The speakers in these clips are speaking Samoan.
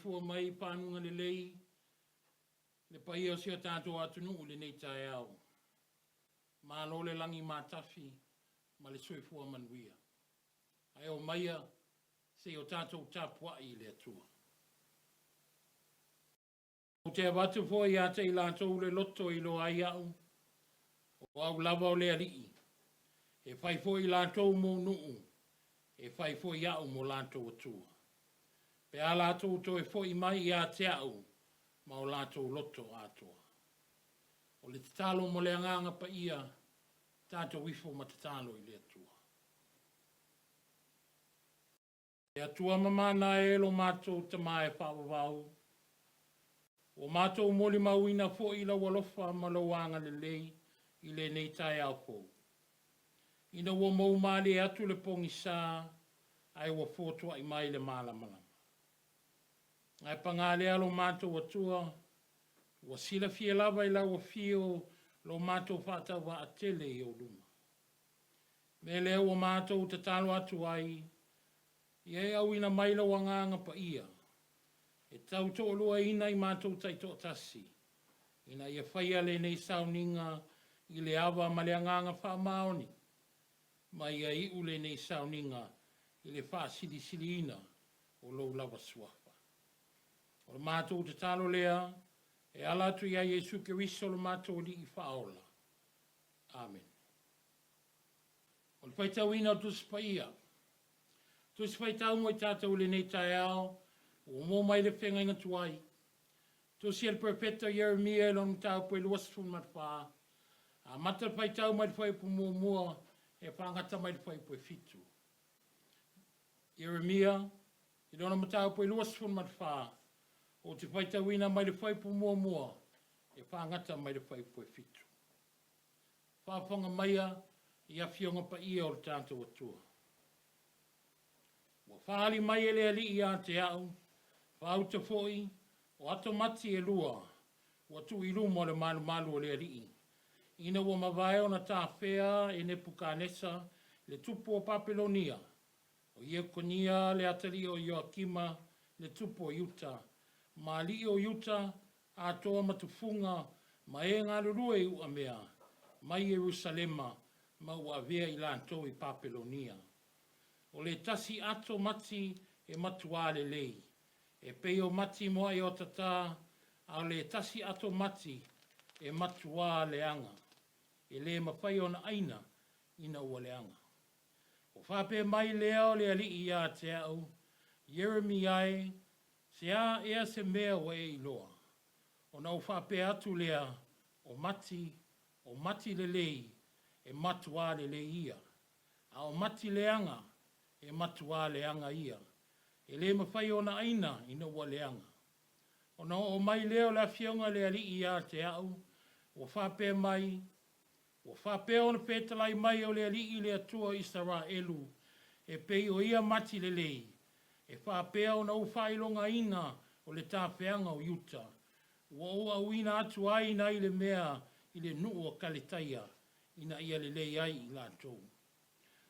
soifua mai i faguga lelei le paia o si o tatou atunuu i lenei taeao. Malo le lagi matafi ma le soifua manuia. Ae omaia se i o tatou tapuai i le Atua. Ou te avatu foi ia te i latou le loto e iloa ai au, o au lava o le Alii, e fai foi i latou mou nuu, e fai foi au mo latou Atua. Pe a latou toe foi mai ia te au ma o latou loto atoa. O le tatalo mo le Agaga Paia, tatou ifo ma tatalo i le Atua. E Atua mamana e lo matou Tama e faavavau, ua matou molimauina foi lau alofa ma lou agalelei i lenei taeao fou. Ina ua mou malie atu le pogisa ae ua fotuai mai le malamalama. Ae paga lea lo matou Atua, ua silafia lava i lau afio lo matou faatauvaa tele i ou luma. Mea lea ua matou tatalo atu ai, ia e auina mai lou Agaga Paia, e tau toaluaina i matou taitoatasi, ina ia faia lenei sauniga i le ava ma le agaga faamaoni, ma ia iu lenei sauniga i le faasilisiliina o lou lava Suafa. O le matou tatalo lea, e ala atu ia Iesu Keriso lo matou Alii Faaola. Amene. O le faitauina o Tusi Paia. Tusi Faitau mo i tatou i lenei taeao, ua maua mai le Feagaiga Tuai. Tusi a le Perofeta o Ieremia i lona mataupu e 24, amata le faitau mai le fuaiupu muamua e faagata mai le fuaiupu e fitu. Ieremia, i lona mataupu e 24, ou te faitauina mai le fuaiupu muamua e faagata mai le fuaiupu e fitu. Faafofoga maia i Afioga Paia o le tatou Atua. Ua faaali mai e le Alii ia te au, faauta foi, o ato mati e lua, ua tuu i luma o le malumalu o le Alii, ina ua mavae ona tafea e Nepukanesa le tupu o Papelonia, o Iekonia le atalii o Ioakima le tupu o Iuta, ma alii o Iuta atoa ma tufuga ma e galulue i uamea mai Ierusalema ma ua avea i latou i Papelonia. O le tasi ato mati e matuā lelei, e pei o mati moaʻe otatā, a o le tasi ato mati e matuā leaga, e le mafai ona ʻaina ina ua leaga. Ua faapea mai lea o le Alii ia te au, Ieremia e, Se a ea se mea ua e iloa? Ona ou faapea atu lea, O mati, o mati lelei, e matuā lelei ia. A o mati leaga, e matuā leaga ia. E le mafai ona ʻaina ina ua leaga. Ona oo mai lea o le Afioga i le Alii ia te au, ua faapea mai, Ua faapea ona fetalai mai o le Alii le Atua o Isaraelu, e pei o ia mati lelei, e faapea ona ou faailogaina o le tafeaga o Iuta, ua ou auina atu ai nai le mea i le nuu o Kaletaia, ina ia lelei ai i latou.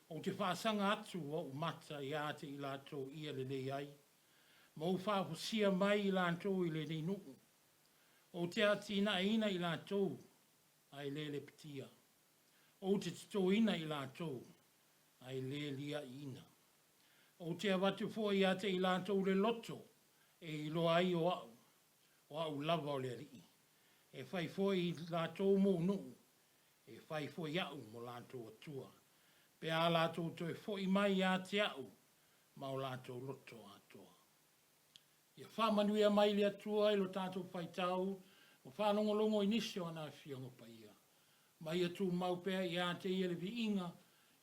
Ou te faasaga atu ou mata ia te i latou ia lelei ai, ma ou faafosia mai i latou i lenei nuu. Ou te atinaeina i latou, ae le lepetia. Ou te totoina i latou, ae le liaʻiina. Ou te avatu foi ia te i latou le loto e iloa ai o au, o au lava o le Alii. E fai foi i latou mou nuu, e fai foi au mo latou Atua, pe a latou toe foi mai ia te au ma o latou loto atoa. Ia faamanuia mai le Atua i lo tatou faitau ma faalogologo i nisi o ana Afioga Paia, ma ia tumau pea ia te Ia le viiga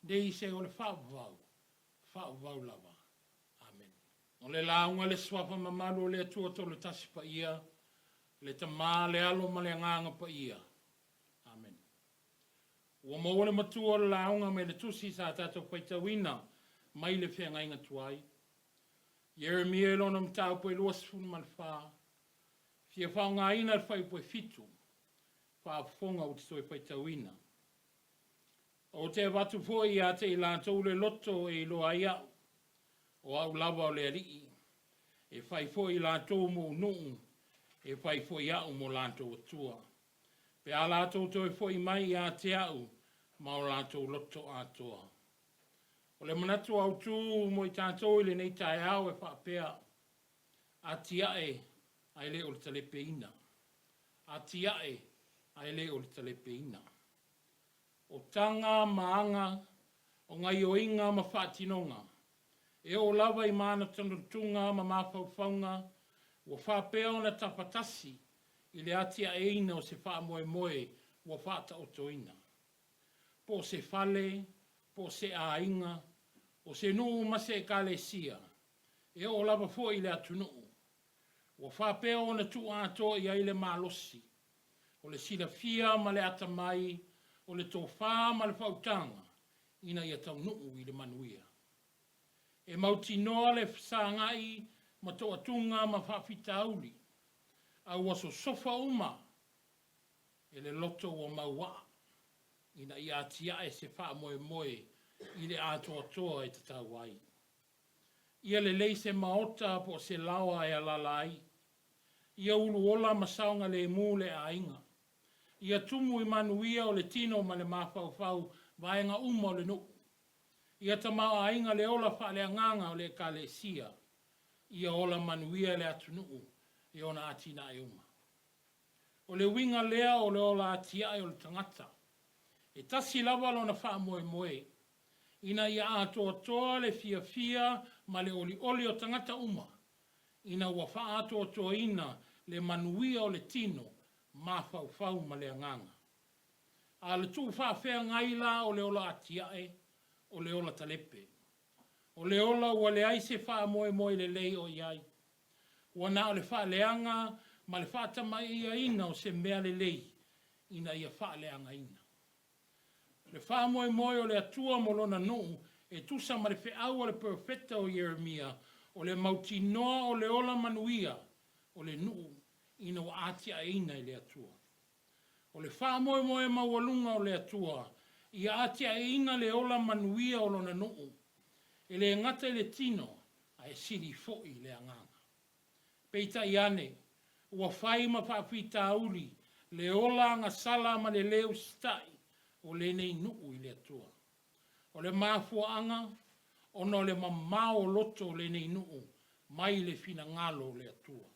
nei se o le faavavau, faavavau lava. Amene. O le lauga le Suafa mamalu o le Atua Toletasi Paia, le Tama, le Alo ma le Agaga Paia. Amene. Ua maua le matua o le lauga mai le tusi sa tatou faitauina mai le feagaiga tuai. Ieremia i lona mataupu e 24, fia faaaogaina le fuaiupu e fitu, faafofoga ou te toe faitauina. Ou te avatu foi ia te i latou le loto e iloa ai au, o au lava o le Alii. E fai foi i latou mou nuu, e fai foi a'u mo latou Atua. Pe a latou toe fo'i mai ia te a'u ma o latou loto atoa. O le manatu autū mo i tatou i lenei taeao e faapea, Atia'e ae le o le talepeina. Atia'e ae le o le talepeina. O taga ma aga, o gaioiga ma faatinoga, e oo lava i manatunatuga ma mafaufauga ua faapea ona tafatasi i le atiaeina o se faamoemoe ua faataotoina, po o se fale, po o se aiga, o se nuu ma se ekalesia, e oo lava foi i le atunuu, ua faapea ona tuu atoa i ai le malosi, o le silafia ma le atamai, o le tofa ma le faautaga, ina ia taunuu i le manuia. E mautinoa le fesagai ma toatuga ma faafitauli, a ua sosofa uma e le loto ua mauaa ina ia atiae se faamoemoe i le atoatoa e tatau ai. Ia lelei se maota po o se laoa e alaala ai. Ia uluola ma saogalemu le aiga. Ia tumu i manuia o le tino ma le mafaufau vaega uma o le nuu. Ia tamaoaiga le ola faaleagaga o le Ekalesia. Ia ola manuia le atunuu i ona atinae uma. O le uiga lea o le ola atiae o le tagata. E tasi lava lona faamoemoe, ina ia atoatoa le fiafia ma le olioli o tagata uma, ina ua faaatoatoaina le manuia o le tino, mafaufau ma le agaga. A o le tuufaafeagai la o le ola atiae, o le ola talepe. O le ola ua leai se faamoemoe lelei o i ai. Ua na o le faaleaga ma le faatamaiiaina o se mea lelei ina ia faaleagaina. Le faamoemoe o le Atua mo Lona nuu e tusa ma le feau a le perofeta o Ieremia, o le mautinoa o le ola manuia o le nuu ina ua atiaeina e le Atua. O le faamoemoe maualuga o le Atua ia atiaeina le ola manuia o Lona nuu, e le gata i le tino, ae sili foi i le agaga. Peitai ane, ua fai ma faafitauli le ola agasala ma le lē usitai o lenei nuu i le Atua. O le mafuaaga, ona o le mamao o loto o lenei nuu mai le finagalo o le Atua.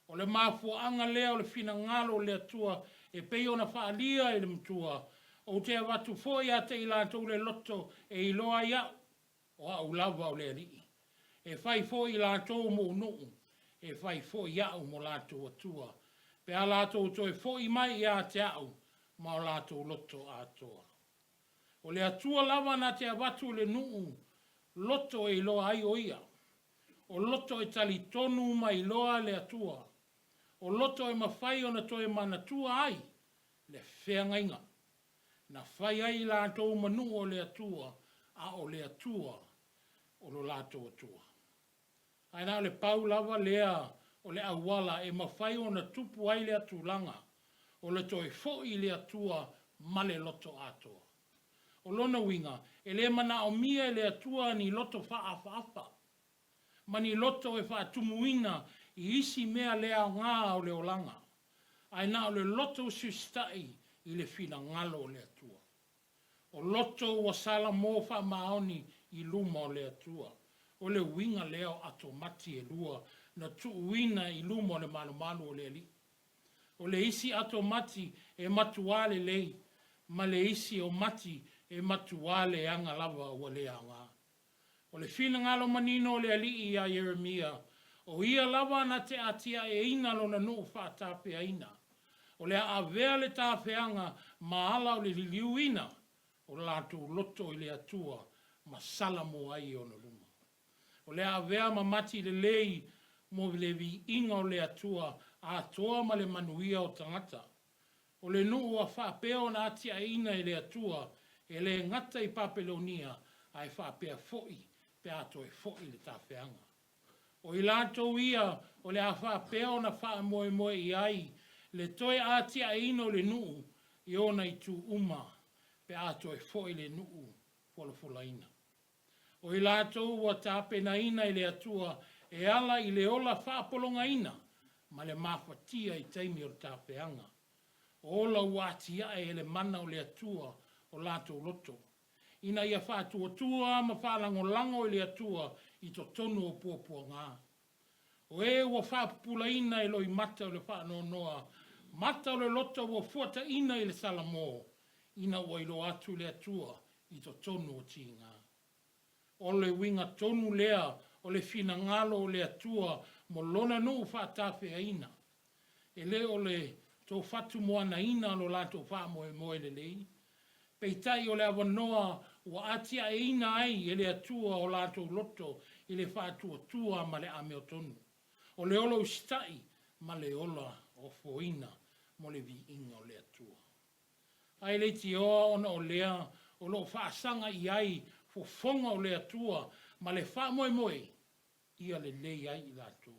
O le mafuaaga lea o le finagalo o le Atua e pei ona faaalia e le Matua, Ou te avatu foi ia te i latou le loto e iloa ai A'u, o A'u lava o le Alii. E fai foi i latou mou nuu, e fai foi A'u mo latou Atua, pe a latou toe foi mai ia te A'u ma o latou loto atoa. O le Atua lava na te avatu i le nuu loto e iloa ai o Ia. O loto e talitonu ma iloa le Atua. O loto e mafai ona toe manatua ai le feagaiga na fai ai i latou ma nuu o le Atua, a o le Atua o lo latou Atua. Ae na o le pau lava lea o le auala e mafai ona tupu ai lea tulaga, o le toe foi i le Atua ma le loto atoa. O lona uiga, e le manaomia e le Atua ni loto faaafaafa, ma ni loto e faatumuina i isi mea le aoga o le olaga, ae na o le loto usiusitai i le finagalo o le Atua. O loto ua salamo faamaoni i luma o le Atua. O le uiga lea o ato mati e lua na tuuina i luma o le malumalu o le Alii. O le isi ato mati e matuā lelei, ma le isi o mati e matuā leaga lava ua le aoga. O le finagalo manino o le Alii iā Ieremia, o ia lava na te atiaeina lona nuu faatafeaina. O le a avea le tafeaga ma ala o le liliuina o latou loto i le Atua ma salamo ai i ona luma. O le a avea ma mati lelei mo le viiga o le Atua atoa ma le manuia o tagata. O le nuu ua faapea ona atiaeina e le Atua, e le gata i Papelonia, ae faapea foi pe a toe foi le tafeaga. O i latou ia o le a faapea ona faamoemoe i ai le toe atiaeina o le nuu i ona itu uma pe a toe foi le nuu folafolaina. O i latou ua tapenaina e le Atua e ala i le ola faapologaina ma le mafatia i taimi o le tafeaga. O ola ua atiae e le mana o le Atua o latou loto, ina ia faatuatua ma faalagolago i le Atua i totonu o puapuaga. O e ua faapupulaina e loimata o le faanoanoa, mata o le loto ua fuataina i le salamo, ina ua iloa atu le Atua i totonu o tiga. O le uiga tonu lea o le finagalo o le Atua mo Lona nuu faatafeaina. E le o le tofatumoanaina lo latou faamoemoe lelei, peitai o le avanoa ua atiaeina ai e le Atua o latou loto i le faatuatua ma le amiotonu, o le ola usitai ma le ola ofoina mo le viiga o le Atua. Ae leitioa ona o lea o lo o faasaga i ai fofoga o le Atua ma le faamoemoe ia lelei ai i latou.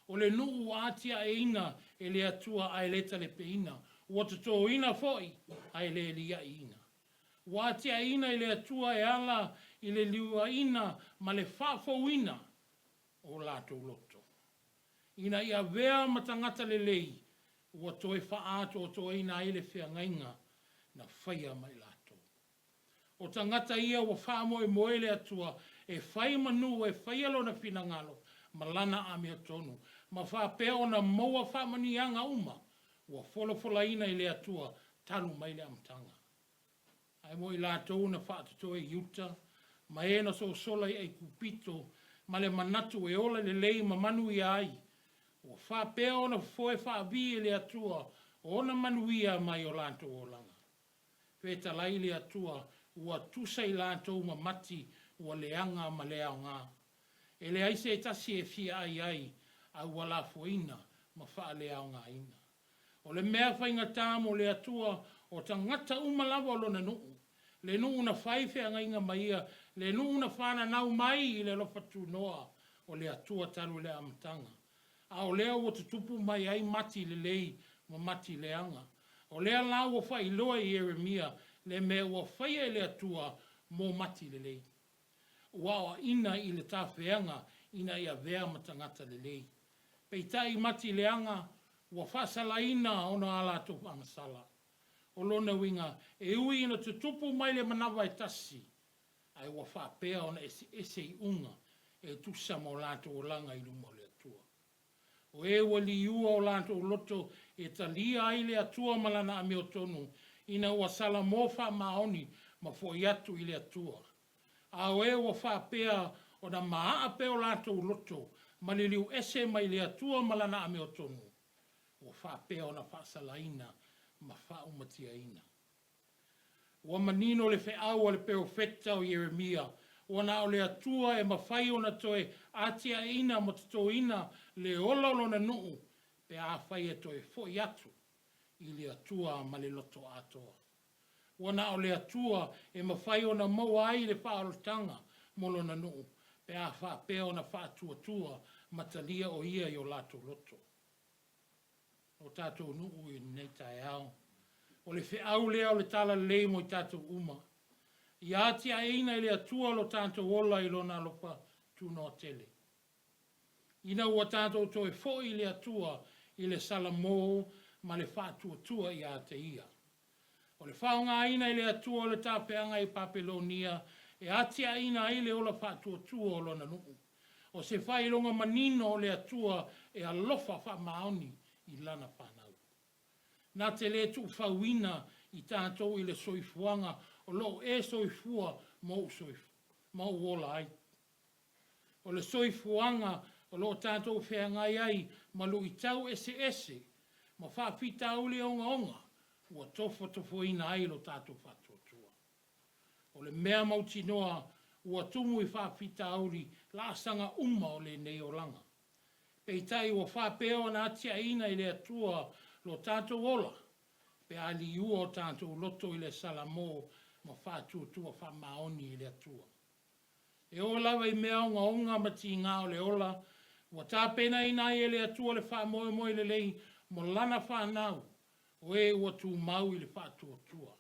O le nuu ua atiaeina e le Atua ae le talepeina, ua totoina foi ae le lia'iina. Ua atiaeina e le Atua e ala i le liuaina ma le faafouina o latou loto. Ina ia avea ma tagata lelei, ua toe faaatoatoaina ai le feagaiga na faia ma i latou. O tagata ia ua faamoemoe le Atua e fai ma nuu e faia Lona finagalo ma Lana amiotonu, ma faapea ona maua faamanuiaga uma ua folafolaina i le Atua talu mai le amataga. Ae mo i latou na faatotoe i uta, ma e na sosola i Aikupito ma le manatu e ola lelei ma manuia ai, ua faapea ona fofoe faavi e le Atua ona manuia mai o latou olaga. Fetalai le Atua ua tusa i latou ma mati ua leaga ma le aoga. E leai se tasi e fia ai ai a ua lafoina ma faaleaogaina. O le mea faigata mo le Atua, o tagata uma lava o Lona nuu, le nuu na fai feagaiga ma Ia, le nuu na fananau mai i le alofa tunoa o le Atua talu i le amataga. A o lea ua tutupu mai ai mati lelei ma mati leaga. O lea la ua faailoa e Ieremia le mea ua faia e le Atua mo mati lelei. Ua aoaʻina i le tafeaga ina ia avea ma tagata lelei. Peitai mati leaga ua faasalaina ona a latou agasala. O lona uiga, e ui ina tutupu mai le manava e tasi, ae ua faapea ona eseese iuga e tusa ma o latou olaga i luma o le Atua. O e ua liua o latou loto e talia ai le Atua ma Lana amiotonu, ina ua salamo faamaoni ma foi atu i le Atua. A o e ua faapea ona maaa pea o latou loto ma liliu ese mai le Atua ma Lana amiotonu, ua faapea ona faasalaina ma faaumatiaina. Ua manino le feau a le perofeta o Ieremia, ua na o le Atua e mafai ona toe atiaeina ma totoina le ola o lona nuu pe afai e toe foi atu i le Atua ma le loto atoa. Ua na o le Atua e mafai ona maua ai le faaolataga mo lona nuu pe a faapea ona faatuatua ma talia o ia i o latou loto. O tatou nuu i lenei taeao. O le feau lea o le talalelei mo i tatou uma. Ia atiaeina e le Atua lo tatou ola i Lona alofa tunoa tele. Ina ua tatou toe foi i le Atua i le salamo ma le faatuatua ia te Ia. O le faaaogaina e le Atua o le tafeaga i Papelonia e atiaeina ai le ola faatuatua o Lona nuu. O se faailoga manino o le Atua e alofa faamaoni i Lana fanau. Na te le tuufauina i tatou i le soifuaga o lo o e soifua ma ou ma ou ola ai. O le soifuaga o lo o tatou feagai ai ma luitau eseese ma faafitauli ogaoga ua tofotofoina ai lo tatou faatuatua. O le mea mautinoa ua tumu i faafitauli laasaga uma o lenei olaga. Peitai ua faapea ona atiaeina e le Atua lo tatou ola pe a liua o tatou loto i le salamo ma faatuatua faamaoni i le Atua. E oo lava i mea ogaoga ma tiga o le ola, ua tapenaina ai e le Atua le faamoemoe lelei mo Lana fanau, o e ua tumau i le faatuatua.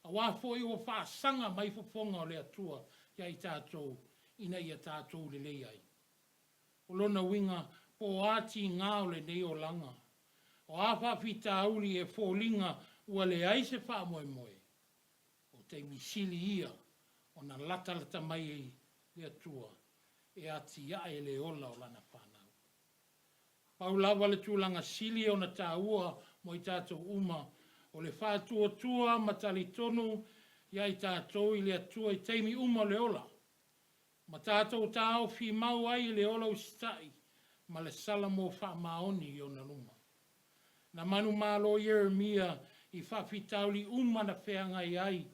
Aua foi ua faasaga mai fofoga o le Atua ia i tatou, ina ia tatou lelei ai. O lona uiga, po o a tiga o lenei olaga, o a faafitauli e foliga ua leai se faamoemoe, o taimi sili ia ona latalata mai ai le Atua e atiae le ola o Lana fanau. Pau lava le tulaga sili ona taua mo i tatou uma, o le faatuatua ma talitonu ia i tatou i le Atua i taimi uma o le ola, ma tatou taofi mau ai i le ola usitai ma le salamo faamaoni i Ona luma. Na manumalo Ieremia i faafitauli uma na feagai ai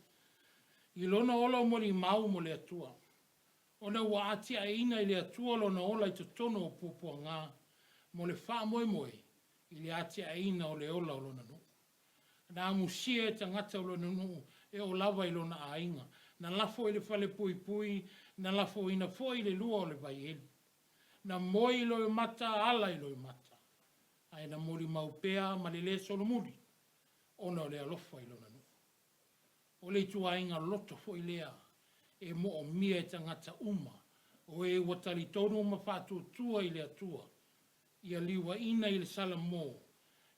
i lona ola molimau mo le Atua, ona ua atiaeina e le Atua lona ola i totonu o puapuaga mo le faamoemoe i le atiaeina o le ola o lona nuu. Na amusia e tagata o lona nuu e oo lava i lona aiga, na lafo i le falepuipui, na lafoina foi i le lua o le vaieli. Na moe i loimata, ala i loimata, ae na molimau pea ma le lē solomuli ona o le alofa i lona nuu. O le ituaiga loto foi lea e moomia e tagata uma o e ua talitonu ma faatuatua i le Atua, ia liuaina i le salamo,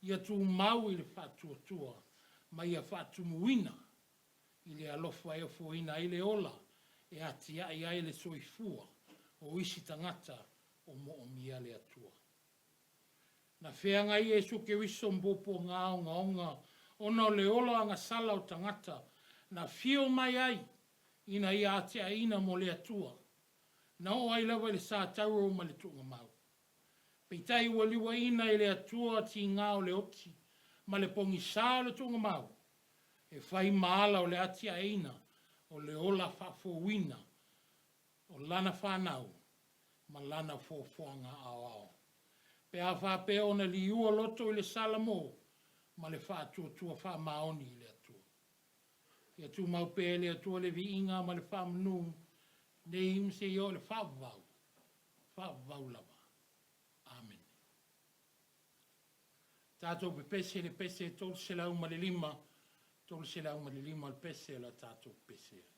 ia tumau i le faatuatua, ma ia faatumuina i le alofa e ofoina ai le ola e atiae ai le soifua o isi tagata o moomia le Atua. Na feagai Iesu Keriso ma puapuaga ogaoga ona o le ola agasala o tagata na fio mai ai ina ia atiaeina mo le Atua, na oo ai lava i le sa tauro ma le tuugamau. Peitai ua liuaina e le Atua tiga o le oti ma le pogisa o le tuugamau, e fai ma ala o le atiaeina o le ola faafouina o Lana fanau ma Lana foafoaga aoao. Pe a faapea ona liua loto i le salamo ma le faatuatua faamaoni i le Atua. Ia tumau pea e le Atua le viiga ma le faamanu nei ma seia oo i le faavavau, faavavau lava. Amene. Tatou pepese i le pese 305, 305 o le pese o le a tatou pepese ai.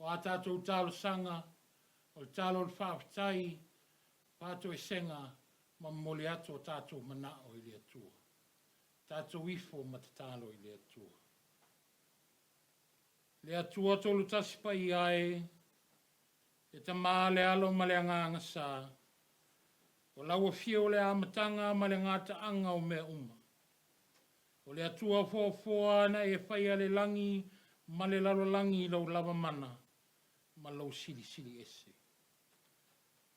O a tatou talosaga, o le talo o le faafetai, faatoesega ma momoli atu o tatou manao i le Atua. Tatou ifo ma tatalo i le Atua. Le Atua Tolutasi Paia e, le Tama, le Alo ma le Agaga Sa, o lau afio o le amataga ma le gataaga o mea uma. O le Atua foafoa na e faia le lagi ma le lalolagi i lou lava mana ma lou silisili ese.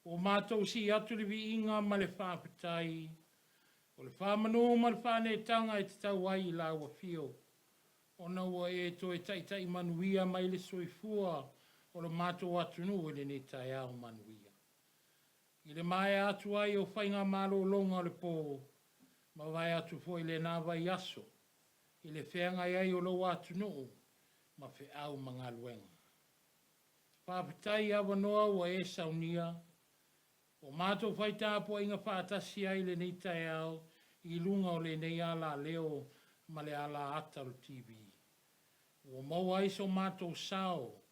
Ua matou sii atu le viiga ma le faafetai, o le faamanu ma le faaneetaga e tatau ai i lau afio, ona ua e toe taitai manuia mai le soifua o lo matou atunuu i lenei taeao manuia. I le maea atu ai o faigamalologa o le po, mavae atu foi lena vaiaso i le feagai ai o lou atunuu ma feau ma galuega. Faafetai i avanoa ua e saunia, ua matou fai tapuaiga faatasi ai i lenei taeao i luga o lenei alaleo ma le alaata o le TV. Ua maua ai so matou sao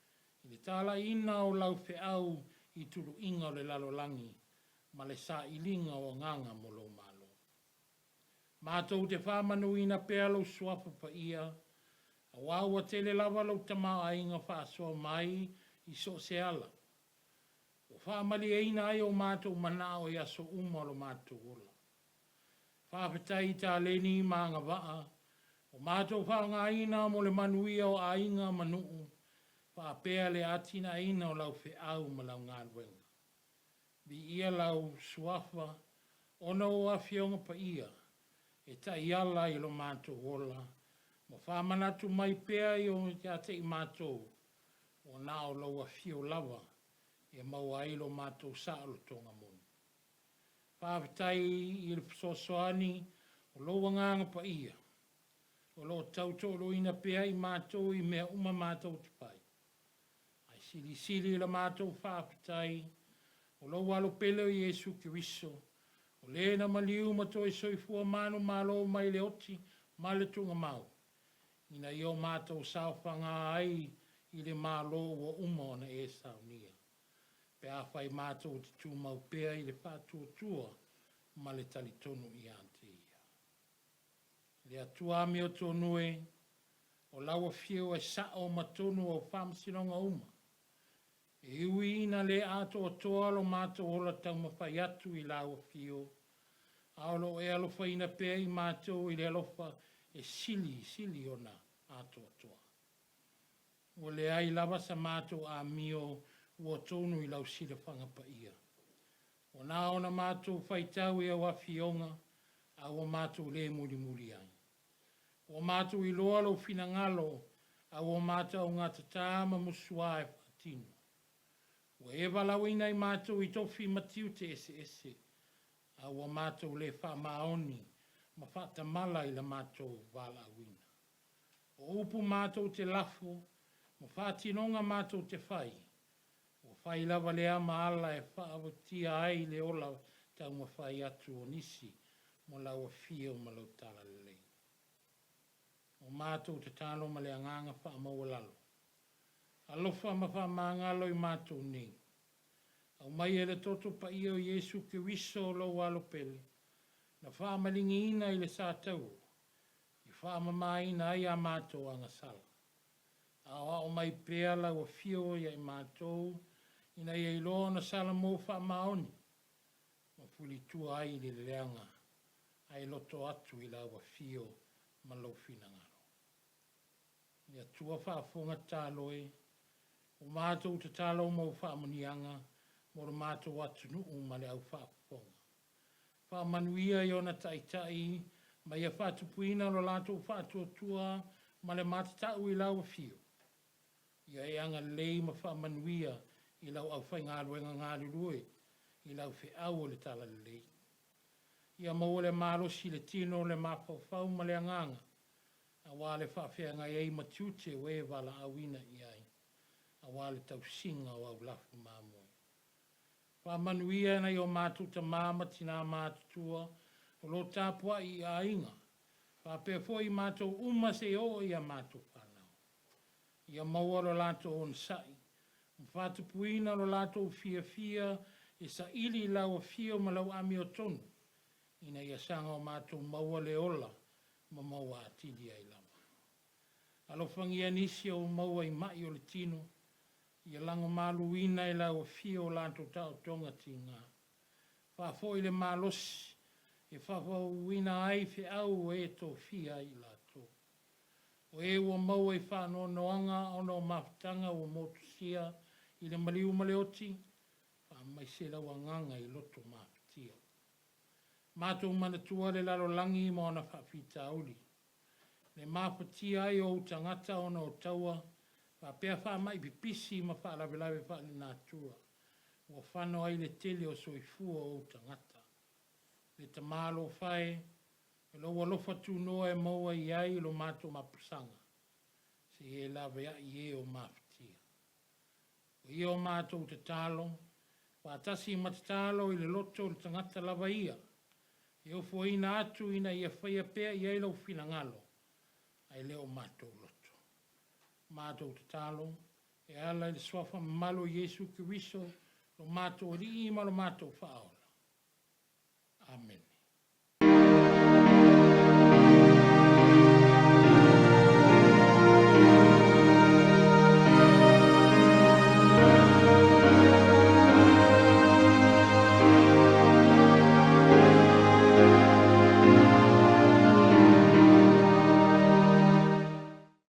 i le talaiina o lau feau i tuluiga o le lalolagi ma le sailiga o agaga mo lou Malo. Matou te faamanuina pea lou Suafa Paia, aua ua tele lava lou tamaoaiga faasoa mai i so o se ala, ua faamalieina ai o matou manao i aso uma o lo matou ola. Faafetai i taleni ma agavaa ua matou faaaogaina mo le manuia o aiga ma nuu, faapea le atinaeina o lau feau ma lau galuega. Viia lau Suafa ona o Afioga Paia e taiala i lo matou ola ma faamanatu mai pea ia te i matou ua na o lou afio lava e maua ai lo matou saolotoga moni. Faafetai i le fesoasoani o lou Agaga Paia o lo o tau tooloina pea i matou i mea uma matou te fai. Ae silisili i la matou faafetai, o lou Alo pele o Iesu Keriso, o le na maliu ma toe soifua manumalo mai le oti ma le tuugamau, ina ia o matou saofaga ai i le Malo ua uma ona e saunia, pe afai matou te tumau pea i le faatuatua ma le talitonu ia te Ia. Le Atua amiotonu e, o lau afio e sa'o ma tonu au faamasinoga uma. E ui ina le atoatoa lo matou ola taumafai atu i lau afio, a o lo o e alofaina pea i matou i le alofa e sili sili ona atoatoa. Ua leai lava sa matou amio ua tonu i lau silafaga paia. Ua na ona matou faitau i au afioga, a ua matou le mulimuli ai. Ua matou iloa lou finagalo, a ua matou augatata ma musuā e faatino. Ua e valaauina i matou i tofi ma tiute eseese, a ua matou le faamaoni ma faatamala i la matou valaauina. O upu matou te lafo ma faatinoga matou te fai, ua fai lava lea ma ala e faaavatia ai le ola taumafai atu o nisi mo lau afio ma lau talalelei. O matou tatalo ma le agaga faamaualalo, alofa ma faamagalo i matou nei. Aumaia le toto paia o Iesu Keriso lou Alo pele, na faamaligiina i le sataua, i faamamaina ai a matou agasala. Aoao mai pea lau afio ia i matou ina ia iloa ona salamo faamaoni ma fulitua ai i le leaga ae loto atu i lau afio ma lou finagalo. Le Atua faafofoga tatalo e, ua matou tatalo mo faamuniaga mo lo matou atunuu ma le au faafofoga. Faamanuia i ona taitai ma ia faatupuina lo latou faatuatua ma le matatau i lau afio. Ia e agalelei ma faamanuia i lau aufaigaluega galulue i lau feau o le talalelei. Ia maua le malosi i le tino, le mafaufau ma le agaga, aua le faafeagai ai ma tiute ua e valaauina i ai, aua le tausiga o au lafu mamoe. Faamanuia nai o matou tama ma tinā matutua o lo o tapuai i aiga, faapea foi i matou uma seia oo i a matou fanau. Ia maua lo latou onosai Ma faatupuina lo latou fiafia e saili i lau afio ma lau amiotonu, ina ia saga o matou maua le ola ma maua atili ai lava. Alofagia nisi o maua i ma'i o le tino, ia lagomaluina e lau afio o latou taotoga tiga. Faafoi le malosi e faafauina ai feau ua e tofia ai i latou. O e ua maua i faanoanoaga ona o mafutaga ua motusia i le maliu ma le oti, faamaise lau agaga i loto mafatia. Matou manatua le lalolagi ma ona faafitauli, le mafatia ai o ou tagata ona o taua faapea faamai pipisi ma faalavelave faalenatura, ua fano ai le tele o soifua o ou tagata. Le Tama alofa e, o lou alofa tunoa e maua i ai lo matou mapusaga, se i e laveai i e o mafatia. O ia o matou tatalo, faatasi ma tatalo i le loto o le tagata lava ia, e ofoina atu ina ia faia pea i ai lou finagalo, ae le o matou loto. Matou tatalo, e ala i le Suafa mamalu o Iesu Keriso, lo matou Alii ma lo matou Faaola. Amene.